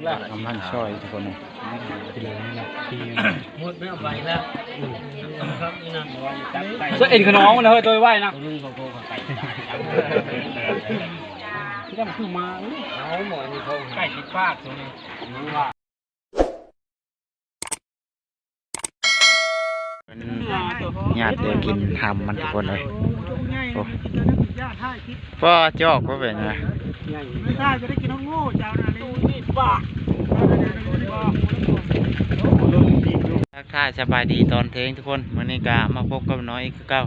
ກຳລັງຊ່ອຍທຸກຄົນເນາະ ໝົດແລ້ວໄປແລ້ວ ອືມ ເອັນຂະໜອງນະເຮີ້ຍ ໂຕໄວນະ ຈຳຄືມາ ເອົາໝໍນີ້ເຂົາໃກ້ຕິດປາກໂຕນີ້ ເພິ່ນຍາດແນວກິນຫຳມັນທຸກຄົນເອີຍ ໂອ້ ພໍຈອກບໍ່ເປັນຫຍັງ ທັກທາຍສະບາຍດີຕອນເທີ່ຍງທຸກຄົນ ມື້ນີ້ກະມາພົບກັບນ້ອຍອີກຄືເກົ່າ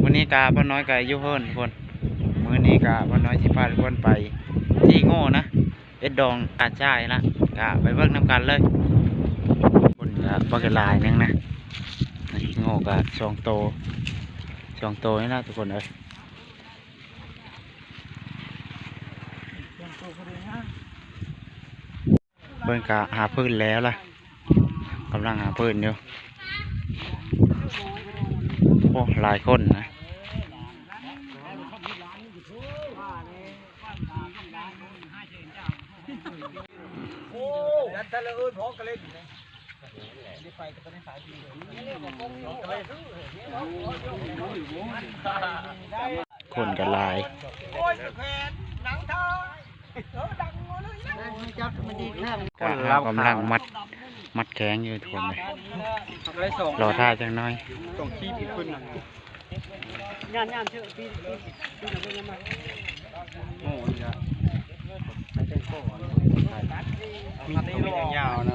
ມື້ນີ້ກະປ້ານ້ອຍກະຢູ່ເຮືອນທຸກຄົນ ມື້ນີ້ກະປ້ານ້ອຍຊິພາທຸກຄົນໄປຈີ່ໂງ່ນະ ເອັດດອງການຊ້າຍນະ ກະໄປເບິ່ງນຳກັນເລີຍ ຄົນກະບໍ່ກະຫຼາຍໜຶ່ງນະ ໂງ່ກະສອງໂຕ ສອງໂຕນີ້ນະທຸກຄົນເອີຍ ເພິ່ນກະຫາຟືນແລ້ວລະ ກຳລັງຫາຟືນຢູ່ ໂອ້ ຫຼາຍຄົນນະ ຄົນກໍຫຼາຍ ກະເຮົາກຳລັງມັດ ມັດແຂງຢູ່ທຸກຄົນເລີຍ ລໍຖ້າຈັກໜ້ອຍ ຕ້ອງຂີ່ໄປຂຶ້ນ ໂອ້ຍ ມີຕົວຍາວໆນະ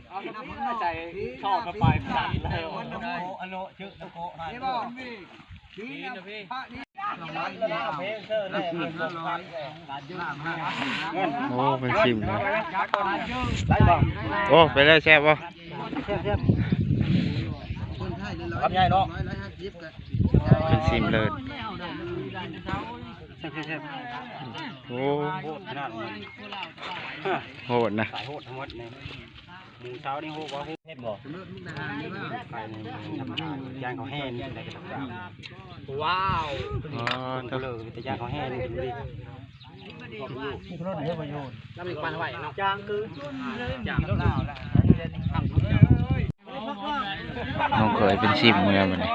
ເອົາໃຈຊອກເຂົ້າໄປ ໂອ້ ເປັນຊິມເນາະ ໂອ້ ເປັນໄດ້ແຊບບໍ່ ແຊບໆ ຄຳໃຫຍ່ເນາະ ເປັນຊິມເລີດ ແຊບໆ ໂອ້ ໂຫດຂະໜາດ ໂຫດນະ ສາຍໂຫດທັງໝົດນີ້ ໝູ່ເຊົ້ານີ້ຮູ້ບໍ່? ເຫັນບໍ່? ໄປໃນເມືອງທຳມະດາ ຢ້ານເຂົາແຫ່ນີ້ຈັ່ງໃດກໍຕ້ອງ ວ້າວ ອໍ ເລີຍ ແຕ່ຢ້ານເຂົາແຫ່ນີ້ຈັ່ງດີ ລຳນີ້ປັນໄຫວເນາະ ຈາງຄື ຈາງລາວລະ ນ້ອງເຂີຍເປັນຊິມເມືອບັດນີ້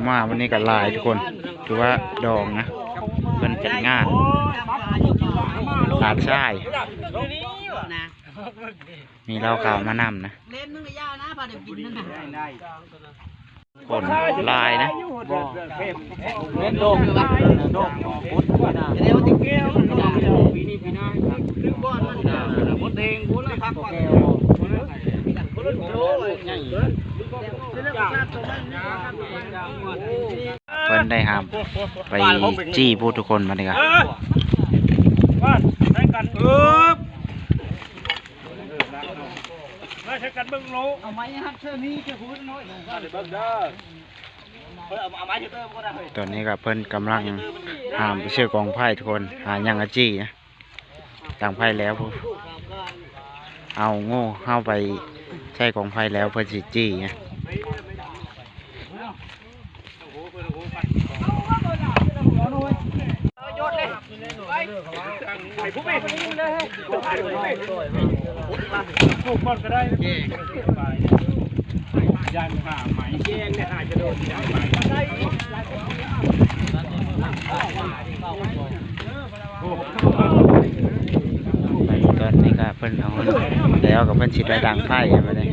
ມາມື້ນີ້ກໍຫຼາຍທຸກຄົນ ຖືວ່າດອງນະ ເພິ່ນຈັດງານຫຼານຊາຍ ມີເຫຼົ້າຂາວມານຳນະ ຄົນຫຼາຍນະ ເພິ່ນໄດ້ຫ້າມໄປຈີ່ຜູ້ທຸກຄົນມານີ້ກະ ມາໃສ່ກັນເບິ່ງໂລ ເອົາໄມ້ຮັບເຊີນີ້ເຈົ້າຜູ້ນ້ອຍ ຕອນນີ້ກໍເພິ່ນກຳລັງຫາມໄປເຊື່ອກອງໄຟທຸກຄົນ ຫາຫຍັງມາຈີ່ນະ ດັງໄຟແລ້ວ ເອົາໂງ່ເຮົາໄປໃສ່ກອງໄຟແລ້ວ ເພິ່ນຊິຈີ່ນະ. ຕອນນີ້ກໍເພິ່ນເອົາແລ້ວ ກໍເພິ່ນຊິໄດ້ດັງໄຟບັດນີ້.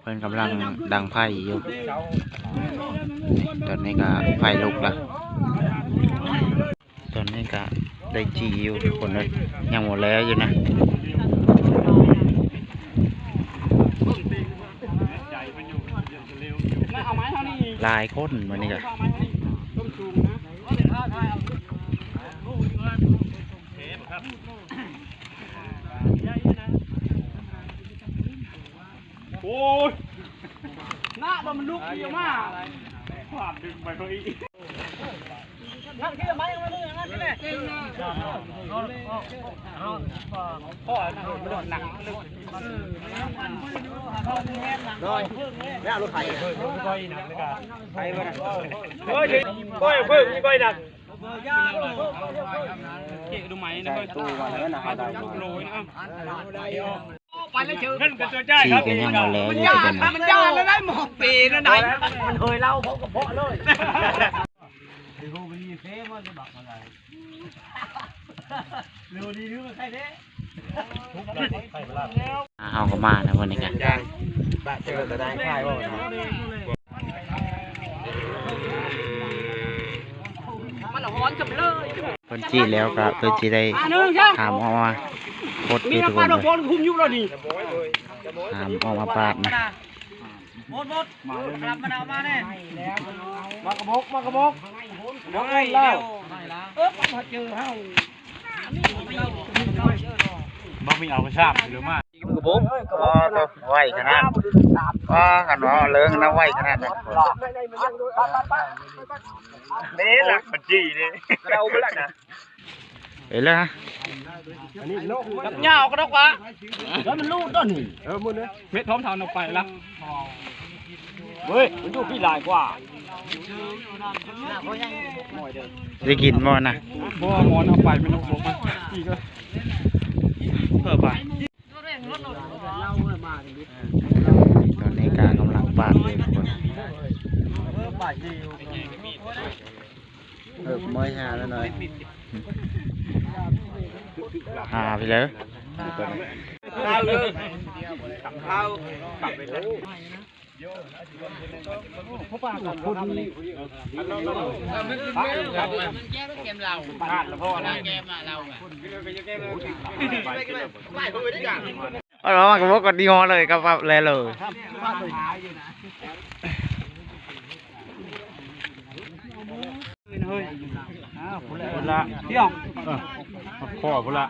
ເພິ່ນກຳລັງດັງໄຟຢູ່ ຕອນນີ້ກໍໄຟລຸກລະ. ຕອນນີ້ກະໄດ້ຈີ່ຢູ່ທຸກຄົນເອີຍ ຍັງບໍ່ແລ້ວຢູ່ນະ ຫຼາຍຄົນມື້ນີ້ກະ. ໂອ້ຍ ນະ ບໍ່ມັນລຸກເອງມາ ຄວາມດຶງໄປເຂົາອີກ ນັ້ນຄືໄມ້ມັນນັ້ນແຫຼະ ໂດຍ ແລ້ວລົດໄຖ ໄຖບໍ່ໄດ້ ໂອ້ຍ ກ້ອຍເພີ່ງ ກ້ອຍໜັກ ເຈະດູໄໝນະ ໃສ່ຕູ້ມາແລ້ວນະ ໂລຍນະ ໄປແລ້ວເຈີ ຂີ່ກໍຍັງບໍ່ແລ້ວຢູ່ ມັນຢ້ານ ມັນຢ້ານແລ້ວໄດ໋ ໝໍເປນະໄດ໋ ມັນເຮີຍເລົ່າເຂົາກໍເພາະເລີຍ ເຮົາກໍມານະ ມື້ນີ້ກະ ມັນຮ້ອນຈັງເລີຍ ເພິ່ນຈີ້ແລ້ວກໍເພິ່ນຊິໄດ້ຫາມອອກມາປົດຢູ່ ທຸກຄົນເອີຍ ຫາມອອກມາປາດນະ ໝົດ ໝົດ ມາເລີຍ ມາເອົາມາແດ່ ມາກະບົກ ມາກະບົກ ເດີແລ້ວ ເອີ ມາເຈີເຮົາ ບໍ່ມີເອົາໄປຊາບຫຼືມາ ກະບົກ ອໍ ໂຕ ໄວຂະໜາດ ອໍ ຄັນວ່າເລີງນະ ໄວຂະໜາດນັ້ນ ນີ້ລະ ມັນຈີ້ເດ້ ກະເດົາໄປລະນະ ເອີ ລະ ອັນນີ້ໂລກ ຍາວກະດອກວະ ແລ້ວມັນລູດຕົວນີ້ ເອີ ໝົດເລີຍ ເມັດພ້ອມເທົ່ານອກໄປລະ ເວີຍ ມັນຢູ່ພີ້ຫຼາຍກວ່າ ໄດ້ກິນບໍ່ນະ ບໍ່ ໝອນເອົາໄປ ມັນເອົາລົງມາ ອີກ ເອີ ໄປ ຕອນນີ້ກະກຳລັງປາດຢູ່ ທຸກຄົນ ເອີ ມອຍຫາແລ້ວໜ້ອຍ ຫາໄປເລີຍ ເອົາເລີຍ ເອົາ ເອົາລະ ມັນກະບໍ່ກະດີຮອດເລີຍ ກະປັບແລເລີຍ ພຸ້ນລະ ເອີ ພໍພຸ້ນລະ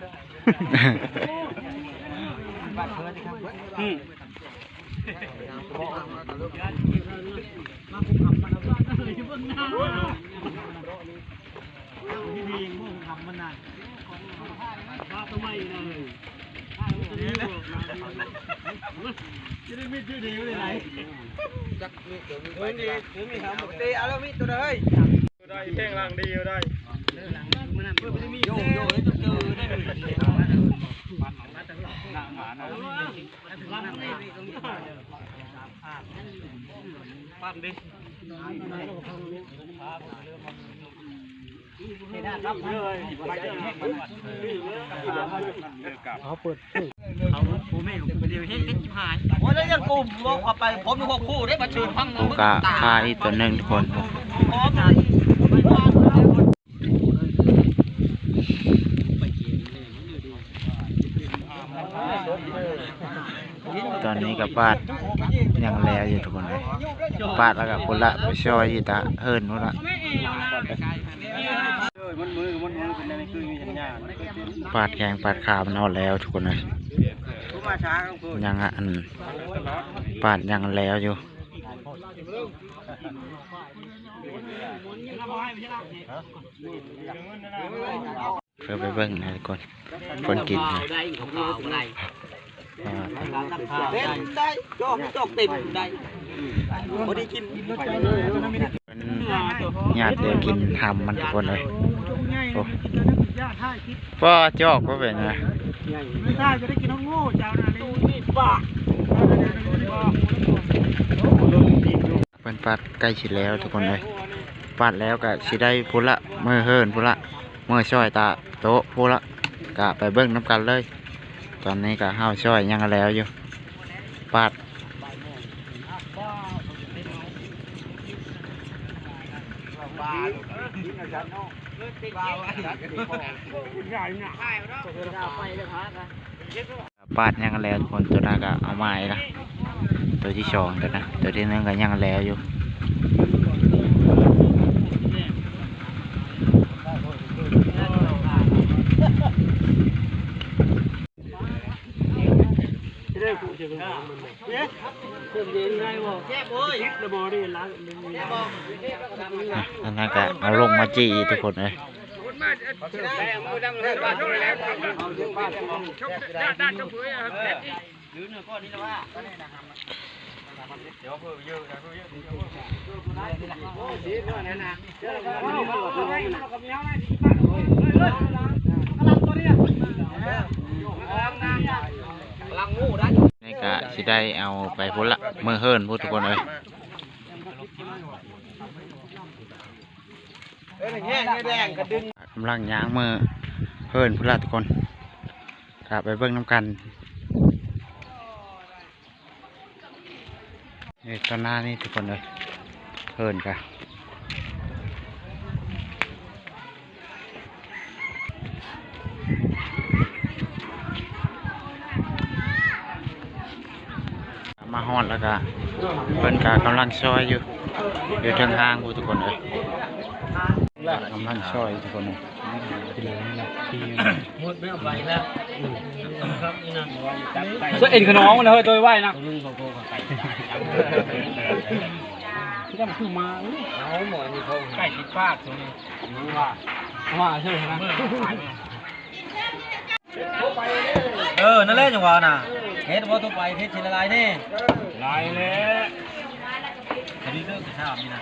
ອືມ ເຕະເອົາແລ້ວມີໂຕໃດ ໄດ້ແຂ້ງຫຼັງດີຢູ່ໄດ໋ ໂຍໂຍ ເອີ ເອີ ເອີ ປັ້ນເດ້ ເຂົາເປີດ ໂອ້ຍ ແລ້ວຍັງກຸມບໍ່ເຂົ້າໄປ ຜົມຢູ່ຫົກຄູ່ເດ້ ມາເຊີນຟັງ ໂອ້ ກະຄາອີກຕົວໜຶ່ງ ທຸກຄົນ ຕອນນີ້ກໍປາດຍັງແລ້ວຢູ່ ທຸກຄົນເອີຍ ປາດແລ້ວກໍພຸ້ນລະ ໄປຊ່ອຍຢູ່ຕາເຫີນພຸ້ນລະ ປາດແຂ້ງປາດຂາມັນຮອດແລ້ວ ທຸກຄົນເອີຍ ຍັງອັນ ປາດຍັງແລ້ວຢູ່. ເຂົ້າໄປເບິ່ງນະທຸກຄົນ ຄົນກິນນະ ເຕັມໄດ້ ຈອກ ຈອກເຕັມໄດ້ ພໍດີກິນ ເພິ່ນຍາດແຕ່ກິນຫຳມັນທຸກຄົນເອີຍ ໂອ້ ບໍ່ຈອກບໍ່ເປັນນະ ເພິ່ນປາດໃກ້ຊິແລ້ວທຸກຄົນເອີຍ ປາດແລ້ວກະຊິໄດ້ພຸ້ນລະ ເມືອເຮືອນພຸ້ນລະ ເມືອຊ່ອຍຕາໂຕະພຸ້ນລະ ກະໄປເບິ່ງນຳກັນເລີຍ ຕອນນີ້ກະເຮົາຊ່ອຍຍັງແລ້ວຢູ່ ປາດ ປາດຍັງແລ້ວທຸກຄົນ ໂຕນັ້ນກະເອົາມາອີກລະ ໂຕທີສອງໂຕນະ ໂຕທີໜຶ່ງກະຍັງແລ້ວຢູ່ ອັນນັ້ນກະເອົາລົງມາຈີ່ອີກທຸກຄົນເອີຍ. ນີ້ກະຊິໄດ້ເອົາໄປພຸ້ນລະ ເມືອເຮືອນພຸ້ນທຸກຄົນເອີຍ. ກຳລັງຍ່າງເມືອເຮືອນພຸ້ນລະທຸກຄົນ ກະໄປເບິ່ງນຳກັນ. ເອີ ຕອນໜ້ານີ້ທຸກຄົນເອີຍ ເຮືອນກະ ມາຮອດແລ້ວກະ ເພິ່ນກະກຳລັງຊອຍຢູ່ ຢູ່ເທິງຫ້າງພຸ້ນທຸກຄົນເອີຍ ກຳລັງຊອຍທຸກຄົນເອີຍ. ເສຍເອັນຂະໜອງມັນເຮີຍ ໂຕໄວນະ ຄືມາ ເອົາໝໍນີ້ເຂົາໃກ້ຕິດປາກ ໂຕນີ້ວ່າ ວ່າເຊີນະ. ເອີ ນັ້ນແຫຼະ ຈັ່ງວ່ານະ ເຮັດບໍ່ ທົ່ວໄປ ເຮັດຊິລະລາຍແດ່ ຫຼາຍແລ້ວ ອັນນີ້ເລີກຖາມນີ້ນະ.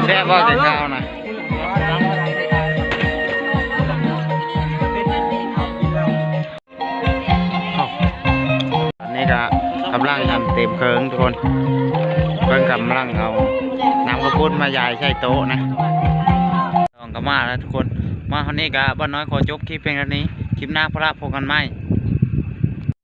ແຊບບໍ່ ກິນເຂົ້ານະ? ອັນນີ້ກະກຳລັງອັນເຕັມເຄີງທຸກຄົນ ເພິ່ນກຳລັງເອົານ້ຳເຂົ້າປຸ້ນມາຢາຍໃສ່ໂຕະນະ. ນ້ອງກະມາແລ້ວທຸກຄົນ ມາຮອດນີ້ກະບ່າວນ້ອຍຂໍຈົບຄລິບພຽງເທົ່ານີ້ ຄລິບໜ້າພໍ້ລະພົບກັນໃໝ່.